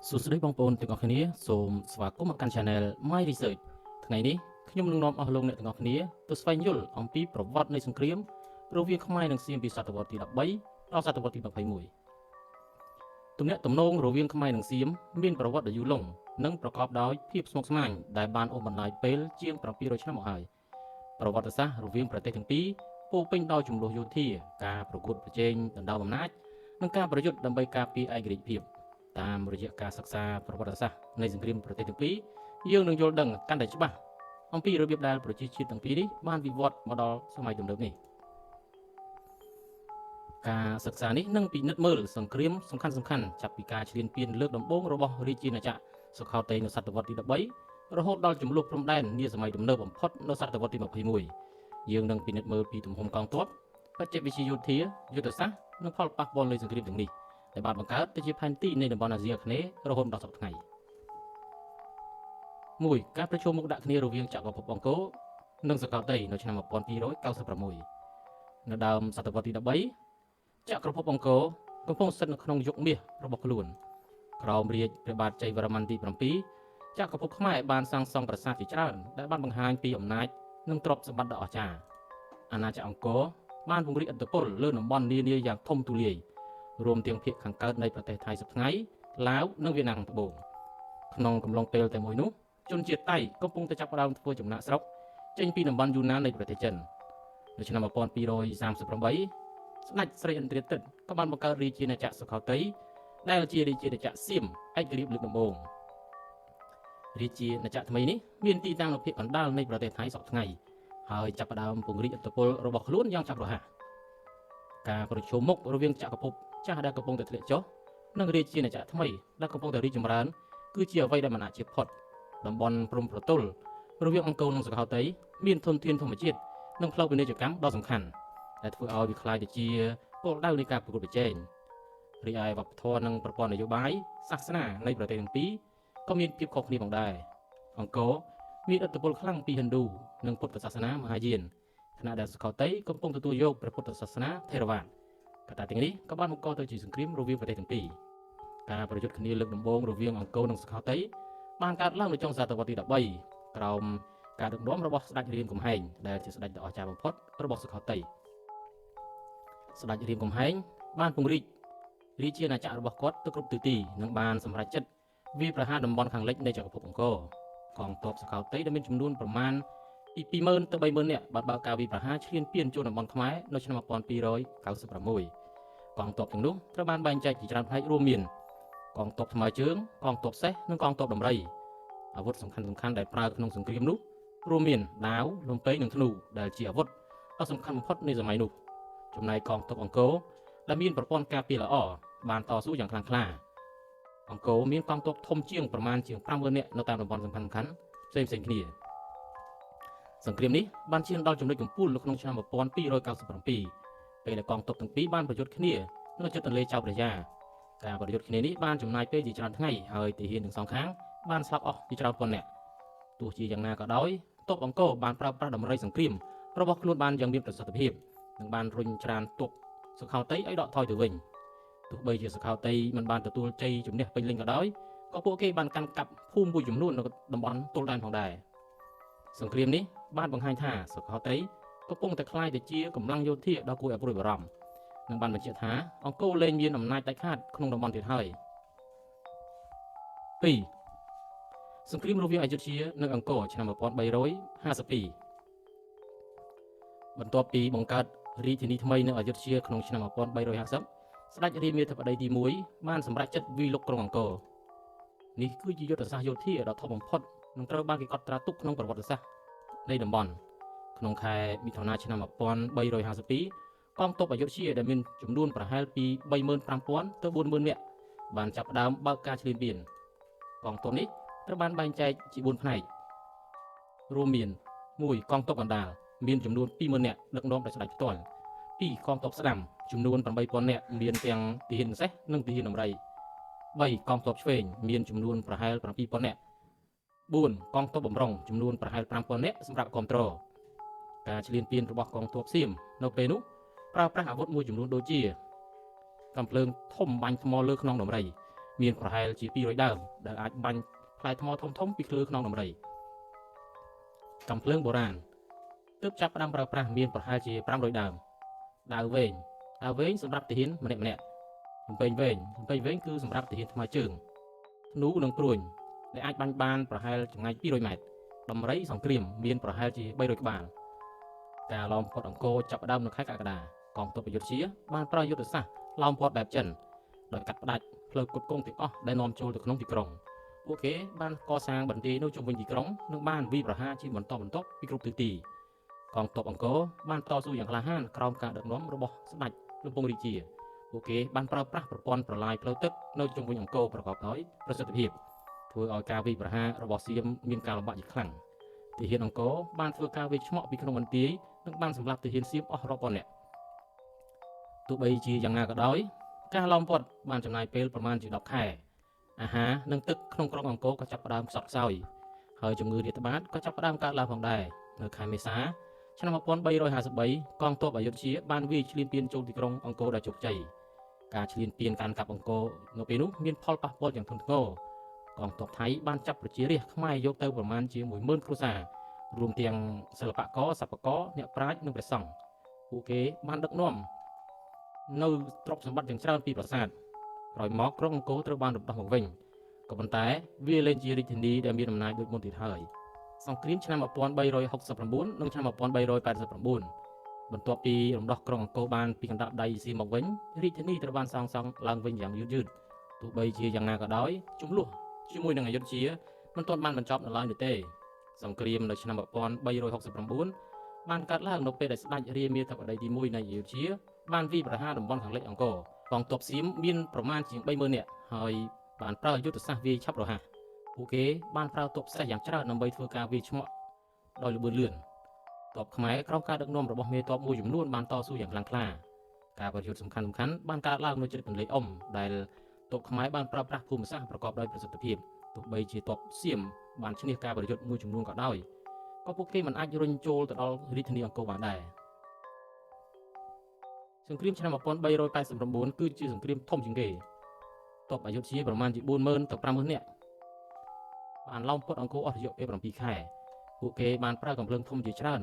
សួស្តីបងប្អូនទាំងអស់គ្នាសូមស្វាគមន៍មកកាន់ Channel My Research ថ្ងៃនេះខ្ញុំនឹងនាំអស់លោកអ្នកទាំងអស់គ្នាទៅស្វែងយល់អំពីប្រវត្តិនៃសង្គ្រាមរវាងខ្មែរនិងសៀមពីសតវត្សទី13ដល់សតវត្សទី21ទំនាក់ទំនងរវាងខ្មែរនិងសៀមមានប្រវត្តិដ៏យូរលង់និងប្រកបដោយភាពស្មុគស្មាញដែលបានអូសបន្លាយពេលជាង700ឆ្នាំមកហើយប្រវត្តិសាស្ត្ររវាងប្រទេសទាំងពីរពោរពេញដោយជម្លោះយោធាការប្រកួតប្រជែងដណ្ដើមអំណាចនិងការប្រយុទ្ធដើម្បីការពារឯករាជ្យភាព តាមរយៈការសិក្សាប្រវត្តិសាស្ត្រនៃសង្គ្រាមប្រទេសទាំងពីរយើងនឹងយល់ដឹងកាន់តែច្បាស់អំពីរបៀបដែលប្រជាជាតិទាំងពីរនេះបានវិវត្តមកដល់សម័យទំនើបនេះការសិក្សានេះនឹងពិនិត្យមើលសង្គ្រាមសំខាន់សំខាន់ចាប់ពីការឈ្លានពានលើកដំបូងរបស់រាជាណាចក្រសុខោទ័យនៅសតវត្សទី13រហូតដល់ចំនួនព្រំដែននាសម័យទំនើបបំផុតនៅសតវត្សទី21យើងនឹងពិនិត្យមើលពីទំហំកងទ័ពបច្ចេកវិទ្យាយោធាយុទ្ធសាស្ត្រនិងផលប៉ះពាល់នៃសង្គ្រាមទាំងនេះ ដែលបានបង្កើតទៅជាផែនទីនៃតំបន់អាស៊ីអាគ្នេយ៍រហូតដល់សព្វថ្ងៃ1ការប្រជុំមុខដាក់គ្នារវាងចក្រភពអង្គរនិងសកលតីនៅឆ្នាំ1296នៅដើមសតវត្សទី13ចក្រភពអង្គរកំពុងស្ថិតនៅក្នុងយុគមាសរបស់ខ្លួនក្រោមរាជព្រះបាទជ័យវរ្ម័នទី7ចក្រភពខ្មែរបានសាងសង់ប្រាសាទជាច្រើនដែលបានបង្ហាញពីអំណាចនិងទ្រព្យសម្បត្តិដ៏អស្ចារ្យអាណាចក្រអង្គរបានពង្រីកឥទ្ធិពលលើតំបន់នានាយ៉ាងធំទូលាយ រួមទាំងភាគខាងកើតនៃប្រទេសថៃសព្វថ្ងៃឡាវនិងវៀតណាមខាងត្បូងក្នុងកំឡុងពេលតែមួយនោះជនជាតិតៃកំពុងតែចាប់ផ្ដើមធ្វើចំណាកស្រុកចេញពីតំបន់យូណាននៃប្រទេសចិននៅឆ្នាំ1238ស្ដេចស្រីឥន្ទ្រាទិត្យក៏បានបង្កើតរាជាណាចក្រសុខោទ័យដែលជារាជាណាចក្រសៀមឯករាជ្យលើកដំបូងរាជាណាចក្រថ្មីនេះមានទីតាំងនៅភាគកណ្ដាលនៃប្រទេសថៃសព្វថ្ងៃហើយចាប់ផ្ដើមពង្រីកឥទ្ធិពលរបស់ខ្លួនយ៉ាងឆាប់រហ័សការប្រជុំមុខរវាងចក្រភពចាស់ដែលកំពុងតែធ្លាក់ចុះនិងរាជាណាចក្រថ្មីដែលកំពុងតែរីកចម្រើនគឺជាអ្វីដែលមិនអាចជៀសផុតតំបន់ព្រំប្រទល់រវាងអង្គរនិងសុខោទ័យមានធនធានធម្មជាតិនិងផ្លូវពាណិជ្ជកម្មដ៏សំខាន់ដែលធ្វើឲ្យវាក្លាយទៅជាគោលដៅនៃការប្រកួតប្រជែងរីឯវប្បធម៌និងប្រព័ន្ធនយោបាយសាសនានៃប្រទេសទាំងពីរក៏មានភាពខុសគ្នាផងដែរអង្គរមានឥទ្ធិពលខ្លាំងពីហិណ្ឌូនិងពុទ្ធសាសនាមហាយានខណៈដែលសុខោទ័យកំពុងទទួលយកព្រះពុទ្ធសាសនាថេរវាទ កត្តាទាំងនេះក៏បានបង្កទៅជាសង្គ្រាមរវាងប្រទេសទាំងពីរការប្រយុទ្ធគ្នាលើកដំបូងរវាងអង្គរនិងសុខោទ័យបានកើតឡើងនៅចុងសតវត្សទី13ក្រោមការដឹកនាំរបស់ស្ដេចរាមកំហែងដែលជាស្ដេចដ៏អស្ចារ្យបំផុតរបស់សុខោទ័យស្ដេចរាមកំហែងបានពង្រីករាជាណាចក្ររបស់គាត់ទៅគ្រប់ទិសទីនិងបានសម្រេចចិត្តវាយប្រហារតំបន់ខាងលិចនៃចក្រភពអង្គរកងទ័ពសុខោទ័យដែលមានចំនួនប្រមាណពី20000ទៅ30000នាក់បានបើកការវាយប្រហារឈ្លានពានចូលតំបន់ខ្មែរនៅឆ្នាំ1296 កងទ័ពទាំងនោះត្រូវបានបែងចែកជាច្រើនផ្នែករួមមានកងទ័ពថ្មើរជើងកងទ័ពសេះនិងកងទ័ពដំរីអាវុធសំខាន់សំខាន់ដែលប្រើក្នុងសង្គ្រាមនោះរួមមានដាវលំពែងនិងធ្នូដែលជាអាវុធដ៏សំខាន់បំផុតនៃសម័យនោះចំណែកកងទ័ពអង្គរដែលមានប្រព័ន្ធការពារល្អបានតស៊ូយ៉ាងខ្លាំងក្លាអង្គរមានកងទ័ពធំជាងប្រមាណជាង50000នាក់នៅតាមតំបន់សំខាន់ៗផ្សេងៗគ្នាសង្គ្រាមនេះបានឈានដល់ចំណុចកំពូលនៅក្នុងឆ្នាំ1297ពេលដែលកងទ័ពទាំងពីរបានប្រយុទ្ធគ្នានៅជិតទន្លេចៅព្រះយាការប្រយុទ្ធគ្នានេះបានចំណាយពេលជាច្រើនថ្ងៃហើយទាហានទាំងសងខាងបានស្លាប់អស់ជាច្រើនពាន់នាក់ទោះជាយ៉ាងណាក៏ដោយទ័ពអង្គរបានប្រើប្រាស់ដំរីសង្គ្រាមរបស់ខ្លួនបានយ៉ាងមានប្រសិទ្ធភាពនិងបានរុញច្រានទ័ពសុខោទ័យឲ្យដកថយទៅវិញទោះបីជាសុខោទ័យមិនបានទទួលជ័យជំនះពេញលេញក៏ដោយក៏ពួកគេបានកាន់កាប់ភូមិមួយចំនួននៅតំបន់ទល់ដែនផងដែរសង្គ្រាមនេះបានបង្ហាញថាសុខោទ័យកំពុងតែក្លាយទៅជាកម្លាំងយោធាដ៏គួរឲ្យព្រួយបារម្ភនិងបានបញ្ជាក់ថាអង្គរលែងមានអំណាចដាច់ខាតក្នុងតំបន់ទៀតហើយ2សង្គ្រាមរវាងអយុធ្យានិងអង្គរឆ្នាំ1352បន្ទាប់ពីបង្កើតរាជធានីថ្មីនៅអយុធ្យាក្នុងឆ្នាំ1350ស្ដេចរាមាធិបតីទី1បានសម្រេចចិត្តវាយលុកក្រុងអង្គរនេះគឺជាយុទ្ធសាស្ត្រយោធាដ៏ធំបំផុតនិងត្រូវបានគេកត់ត្រាទុកក្នុងប្រវត្តិសាស្ត្រនៃតំបន់ក្នុងខែមិថុនាឆ្នាំ1352កងទ័ពអយុធ្យាដែលមានចំនួនប្រហែលពី35,000ទៅ40,000នាក់បានចាប់ផ្ដើមបើកការឈ្លានពានកងទ័ពនេះត្រូវបានបែងចែកជា4ផ្នែករួមមាន1កងទ័ពកណ្ដាលមានចំនួន20,000នាក់ដឹកនាំដោយស្ដេចផ្ទាល់2កងទ័ពស្ដាំចំនួន8,000នាក់មានទាំងទាហានសេះនិងទាហានដំរី3កងទ័ពឆ្វេងមានចំនួនប្រហែល7,000នាក់4កងទ័ពបំរុងចំនួនប្រហែល5,000នាក់សម្រាប់គ្រប់គ្រងការឈ្លានពានរបស់កងទ័ពសៀមនៅពេលនោះប្រើប្រាស់អាវុធមួយចំនួនដូចជាកាំភ្លើងធំបាញ់ថ្មលើខ្នងដំរី មានប្រហែលជា200ដើមដែលអាចបាញ់ផ្លែថ្មធំៗពីលើខ្នងដំរីកាំភ្លើងបុរាណទើបចាប់ផ្ដើមប្រើប្រាស់មានប្រហែលជា500ដើមដាវវែងដាវវែងសម្រាប់ទាហានម្នាក់ៗលំពេងវែងលំពេងវែងគឺសម្រាប់ទាហានថ្មើរជើងធ្នូនិងព្រួញដែលអាចបាញ់បានប្រហែលចម្ងាយ200ម៉ែត្រដំរីសង្គ្រាមមានប្រហែលជា300ក្បាលការឡោមព័ទ្ធអង្គរចាប់ផ្ដើមនៅខែកក្កដាកងទ័ពអយុធ្យាបានប្រើយុទ្ធសាស្ត្រឡោមព័ទ្ធបែបចិនដោយកាត់ផ្ដាច់ផ្លូវផ្គត់ផ្គង់ទាំងអស់ដែលនាំចូលទៅក្នុងទីក្រុងពួកគេបានកសាងបន្ទាយនៅជុំវិញទីក្រុងនិងបានវាយប្រហារជាបន្តបន្ទាប់ពីគ្រប់ទិសទីកងទ័ពអង្គរបានតស៊ូយ៉ាងក្លាហានក្រោមការដឹកនាំរបស់ស្ដេចលំពង្រាជាពួកគេបានប្រើប្រាស់ប្រព័ន្ធប្រឡាយផ្លូវទឹកនៅជុំវិញអង្គរប្រកបដោយប្រសិទ្ធភាពធ្វើឲ្យការវាយប្រហាររបស់សៀមមានការលំបាកជាខ្លាំងទាហានអង្គរបានធ្វើការវាយឆ្មក់ពីក្នុងបន្ទាយនិងបានសម្លាប់ទាហានសៀមអស់រាប់ពាន់នាក់ទោះបីជាយ៉ាងណាក៏ដោយការឡោមព័ទ្ធបានចំណាយពេលប្រមាណជា10ខែអាហារនិងទឹកក្នុងក្រុងអង្គរក៏ចាប់ផ្ដើមខ្សត់ខ្សោយហើយជំងឺរាតត្បាតក៏ចាប់ផ្ដើមកើតឡើងផងដែរនៅខែមេសាឆ្នាំ1353កងទ័ពអយុធ្យាបានវាយឈ្លានពានចូលទីក្រុងអង្គរដោយជោគជ័យការឈ្លានពានកាន់កាប់អង្គរនៅពេលនោះមានផលប៉ះពាល់យ៉ាងធ្ងន់ធ្ងរកងទ័ពថៃបានចាប់ប្រជារាស្ត្រខ្មែរយកទៅប្រមាណជា10000គ្រួសាររួមទាំងសិល្បករសិប្បករអ្នកប្រាជ្ញនិងព្រះសង្ឃពួកគេបានដឹកនាំនៅទ្រព្យសម្បត្តិយ៉ាងច្រើនពីប្រាសាទក្រោយមកក្រុងអង្គរត្រូវបានរំដោះមកវិញក៏ប៉ុន្តែវាលែងជារាជធានីដែលមានអំណាចដូចមុនទៀតហើយសង្គ្រាមឆ្នាំ1369និងឆ្នាំ1389បន្ទាប់ពីរំដោះក្រុងអង្គរបានពីកណ្ដាប់ដៃសៀមមកវិញរាជធានីត្រូវបានសាងសង់ឡើងវិញយ៉ាងយឺតយឺតទោះបីជាយ៉ាងណាក៏ដោយជម្លោះជាមួយនឹងអយុធ្យាមិនទាន់បានបញ្ចប់នៅឡើយនោះទេសង្គ្រាមនៅឆ្នាំ1369បានកើតឡើងនៅពេលដែលស្ដេចរាមាធិបតីទី1នៃអយុធ្យាបានវាយប្រហារតំបន់ខាងលិចអង្គរកងទ័ពសៀមមានប្រមាណជាង30000នាក់ហើយបានប្រើយុទ្ធសាស្ត្រវាយឆាប់រហ័សពួកគេបានប្រើទ័ពសេះយ៉ាងច្រើនដើម្បីធ្វើការវាយឆ្មក់ដោយល្បឿនលឿនទ័ពខ្មែរក្រោមការដឹកនាំរបស់មេទ័ពមួយចំនួនបានតស៊ូយ៉ាងខ្លាំងក្លាការប្រយុទ្ធសំខាន់ៗបានកើតឡើងនៅជិតទន្លេអ៊ំដែលទ័ពខ្មែរបានប្រើប្រាស់ភូមិសាស្ត្រប្រកបដោយប្រសិទ្ធភាពទោះបីជាទ័ពសៀមបានឈ្នះការប្រយុទ្ធមួយចំនួនក៏ដោយក៏ពួកគេមិនអាចរុញចូលទៅដល់រាជធានីអង្គរបានដែរសង្គ្រាមឆ្នាំ1389គឺជាសង្គ្រាមធំជាងគេទ័ពអយុធ្យាប្រមាណជា40000ទៅ50000នាក់បានឡោមព័ទ្ធអង្គរអស់រយៈពេល7ខែពួកគេបានប្រើកាំភ្លើងធំជាច្រើន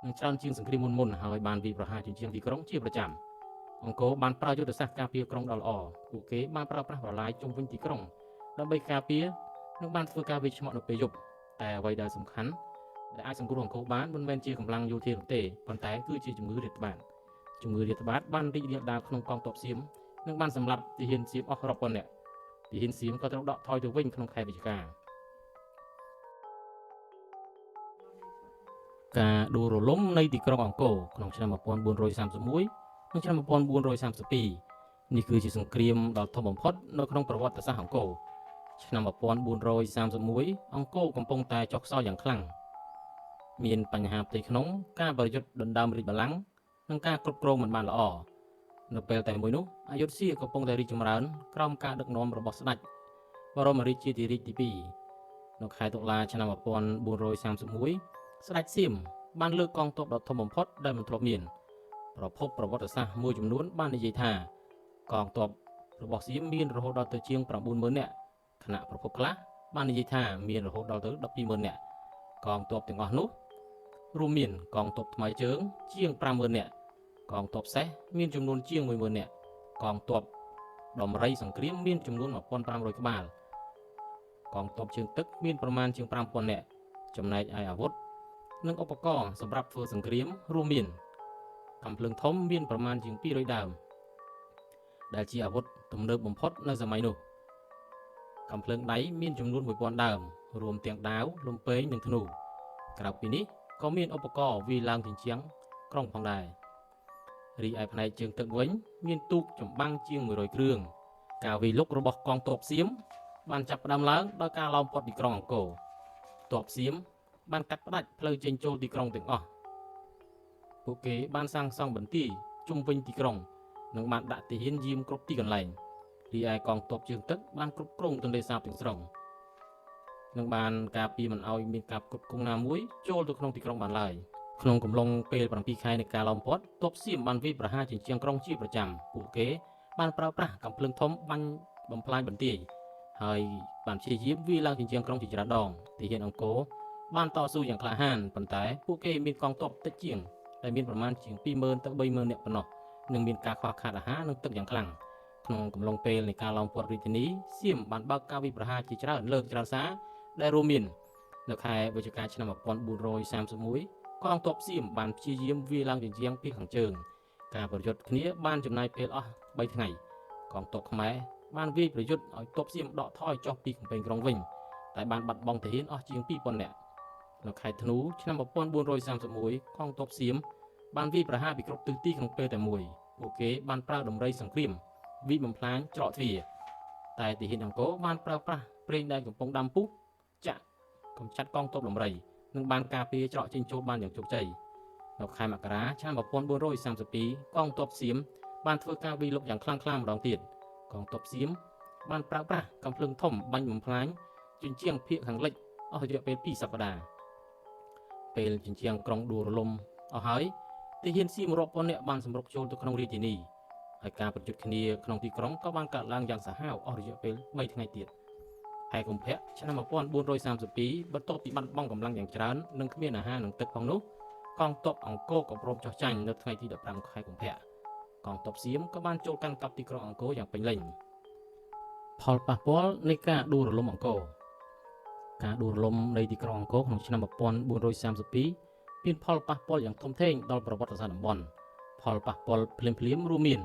និងច្រើនជាងសង្គ្រាមមុនៗហើយបានវាយប្រហារជញ្ជាំងទីក្រុងជាប្រចាំអង្គរបានប្រើយុទ្ធសាស្ត្រការពារក្រុងដ៏ល្អពួកគេបានប្រើប្រាស់ប្រឡាយជុំវិញទីក្រុងដើម្បីការពារនិងបានធ្វើការវាយឆ្មក់នៅពេលយប់តែអ្វីដែលសំខាន់ដែលអាចសង្គ្រោះអង្គរបានមិនមែនជាកម្លាំងយោធានោះទេប៉ុន្តែគឺជាជំងឺរាតត្បាតជំងឺរាតត្បាតបានរីករាលដាលក្នុងកងទ័ពសៀមនិងបានសម្លាប់ទាហានសៀមអស់រាប់ពាន់នាក់ទាហានសៀមក៏ត្រូវដកថយទៅវិញក្នុងខែវិច្ឆិកាការដួលរលំនៃទីក្រុងអង្គរក្នុងឆ្នាំ1431និងឆ្នាំ1432នេះគឺជាសង្គ្រាមដ៏ធំបំផុតនៅក្នុងប្រវត្តិសាស្ត្រអង្គរឆ្នាំ1431អង្គរកំពុងតែចុះខ្សោយយ៉ាងខ្លាំងមានបញ្ហាផ្ទៃក្នុងការប្រយុទ្ធដណ្ដើមរាជបល្ល័ង្កនិងការគ្រប់គ្រងមិនបានល្អនៅពេលតែមួយនោះអយុធ្យាកំពុងតែរីកចម្រើនក្រោមការដឹកនាំរបស់ស្ដេចបរមរាជាធិរាជទី2នៅខែតុលាឆ្នាំ1431ស្ដេចសៀមបានលើកកងទ័ពដ៏ធំបំផុតដែលមិនធ្លាប់មានប្រភពប្រវត្តិសាស្ត្រមួយចំនួនបាននិយាយថាកងទ័ពរបស់សៀមមានរហូតដល់ទៅជាង90000នាក់ខណៈប្រភពខ្លះបាននិយាយថាមានរហូតដល់ទៅ120,000នាក់កងទ័ពទាំងអស់នោះរួមមានកងទ័ពថ្មើរជើងជាង50000នាក់កងទ័ពសេះមានចំនួនជាង10000នាក់កងទ័ពដំរីសង្គ្រាមមានចំនួន1500ក្បាលកងទ័ពជើងទឹកមានប្រមាណជាង5000នាក់ចំណែកឯអាវុធនិងឧបករណ៍សម្រាប់ធ្វើសង្គ្រាមរួមមានកាំភ្លើងធំមានប្រមាណជាង200ដើមដែលជាអាវុធទំនើបបំផុតនៅសម័យនោះកាំភ្លើងដៃមានចំនួន1000ដើមរួមទាំងដាវលំពែងនិងធ្នូក្រៅពីនេះក៏មានឧបករណ៍វាយឡើងជញ្ជាំងក្រុងផងដែររីឯផ្នែកជើងទឹកវិញមានទូកចម្បាំងជាង100គ្រឿងការវាយលុករបស់កងទ័ពសៀមបានចាប់ផ្ដើមឡើងដោយការឡោមព័ទ្ធទីក្រុងអង្គរទ័ពសៀមបានកាត់ផ្តាច់ផ្លូវចេញចូលទីក្រុងទាំងអស់ពួកគេបានសាងសង់បន្ទាយជុំវិញទីក្រុងនិងបានដាក់ទាហានយាមគ្រប់ទីកន្លែងរីឯកងទ័ពជើងទឹកបានគ្រប់គ្រងទន្លេសាបទាំងស្រុងនិងបានការពារមិនឲ្យមានការគ្រប់គ្រងណាមួយចូលទៅក្នុងទីក្រុងបានឡើយក្នុងកំឡុងពេល7ខែនៃការឡោមព័ទ្ធទ័ពសៀមបានវាយប្រហារជញ្ជាំងក្រុងជាប្រចាំពួកគេបានប្រើប្រាស់កាំភ្លើងធំបាញ់ បំផ្លាញបន្ទាយហើយបានព្យាយាមវាយឡើងជញ្ជាំងក្រុងជាច្រើនដងទាហានអង្គរបានតស៊ូយ៉ាងក្លាហានប៉ុន្តែពួកគេមានកងទ័ពតិចជាងដែលមានប្រមាណជាង20000ទៅ30000នាក់ប៉ុណ្ណោះនិងមានការខ្វះខាតអាហារនិងទឹកយ៉ាងខ្លាំងក្នុងកំឡុងពេលនៃការឡោមព័ទ្ធរាជធានីសៀមបានបើកការវាយប្រហារជាច្រើនលើកច្រើនសារដែលរួមមាននៅខែវិច្ឆិកាឆ្នាំ1431កងទ័ពសៀមបានព្យាយាមវាយឡើងជញ្ជាំងពីខាងជើងការប្រយុទ្ធគ្នាបានចំណាយពេលអស់3ថ្ងៃកងទ័ពខ្មែរបានវាយប្រយុទ្ធឲ្យទ័ពសៀមដកថយចុះពីកំពែងក្រុងវិញតែបានបាត់បង់ទាហានអស់ជាង2000នាក់នៅខែធ្នូឆ្នាំ1431កងទ័ពសៀមបានវាយប្រហារពីគ្រប់ទិសទីក្នុងពេលតែមួយពួកគេបានប្រើដំរីសង្គ្រាមវាយបំផ្លាញច្រកទ្វារតែទាហានអង្គរបានប្រើប្រាស់ប្រេងដែលកំពុងដាំពុះចាក់កម្ចាត់កងទ័ពដំរីនិងបានការពារច្រកចេញចូលបានយ៉ាងជោគជ័យនៅខែមករាឆ្នាំ1432កងទ័ពសៀមបានធ្វើការវាយលុកយ៉ាងខ្លាំងក្លាម្ដងទៀតកងទ័ពសៀមបានប្រើប្រាស់កាំភ្លើងធំបាញ់បំផ្លាញជញ្ជាំងភាគខាងលិចអស់រយៈពេល2សប្តាហ៍ពេលជញ្ជាំងក្រុងដួលរលំអស់ហើយទាហានសៀមរាប់ពាន់នាក់បានសម្រុកចូលទៅក្នុងរាជធានីហើយការប្រយុទ្ធគ្នាក្នុងទីក្រុងក៏បានកើតឡើងយ៉ាងសាហាវអស់រយៈពេល3ថ្ងៃទៀតខែកុម្ភៈឆ្នាំ1432បន្ទាប់ពីបាត់បង់កម្លាំងយ៉ាងច្រើននិងគ្មានអាហារនិងទឹកផងនោះកងទ័ពអង្គរក៏ព្រមចុះចាញ់នៅថ្ងៃទី15ខែកុម្ភៈកងទ័ពសៀមក៏បានចូលកាន់កាប់ទីក្រុងអង្គរយ៉ាងពេញលេញផលប៉ះពាល់នៃការដួលរលំអង្គរការដួលរលំនៃទីក្រុងអង្គរក្នុងឆ្នាំ1432មានផលប៉ះពាល់យ៉ាងធំធេងដល់ប្រវត្តិសាស្ត្រតំបន់ផលប៉ះពាល់ភ្លាមៗរួមមាន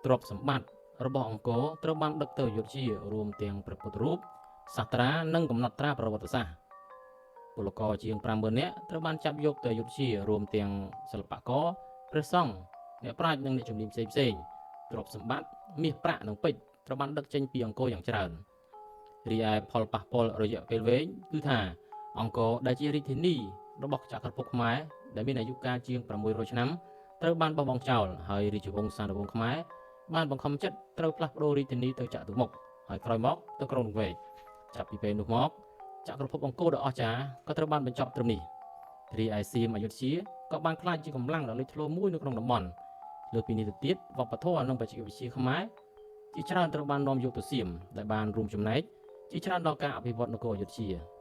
ទ្រព្យសម្បត្តិរបស់អង្គរត្រូវបានដឹកទៅអយុធ្យារួមទាំងព្រះពុទ្ធរូបសាស្ត្រានិងកំណត់ត្រាប្រវត្តិសាស្ត្រពលករជាង50000នាក់ត្រូវបានចាប់យកទៅអយុធ្យារួមទាំងសិល្បករព្រះសង្ឃអ្នកប្រាជ្ញនិងអ្នកជំនាញផ្សេងៗទ្រព្យសម្បត្តិមាសប្រាក់និងពេជ្រត្រូវបានដឹកចេញពីអង្គរយ៉ាងច្រើនរីឯផលប៉ះពាល់រយៈពេលវែងគឺថាអង្គរដែលជារាជធានីរបស់ចក្រភពខ្មែរដែលមានអាយុកាលជាង600ឆ្នាំត្រូវបានបោះបង់ចោលហើយរាជវង្សានុវង្សខ្មែរបានបង្ខំចិត្តត្រូវផ្លាស់ប្ដូររាជធានីទៅចតុមុខហើយក្រោយមកទៅក្រុងលង្វែកចាប់ពីពេលនោះមកចក្រភពអង្គរដ៏អស្ចារ្យក៏ត្រូវបានបញ្ចប់ត្រឹមនេះរីឯសៀមអយុធ្យាក៏បានក្លាយជាកម្លាំងដ៏លេចធ្លោមួយនៅក្នុងតំបន់លើសពីនេះទៅទៀតវប្បធម៌និងបច្ចេកវិទ្យាខ្មែរជាច្រើនត្រូវបាននាំយកទៅសៀមដែលបានរួមចំណែកជាច្រើនដល់ការអភិវឌ្ឍនគរអយុធ្យា។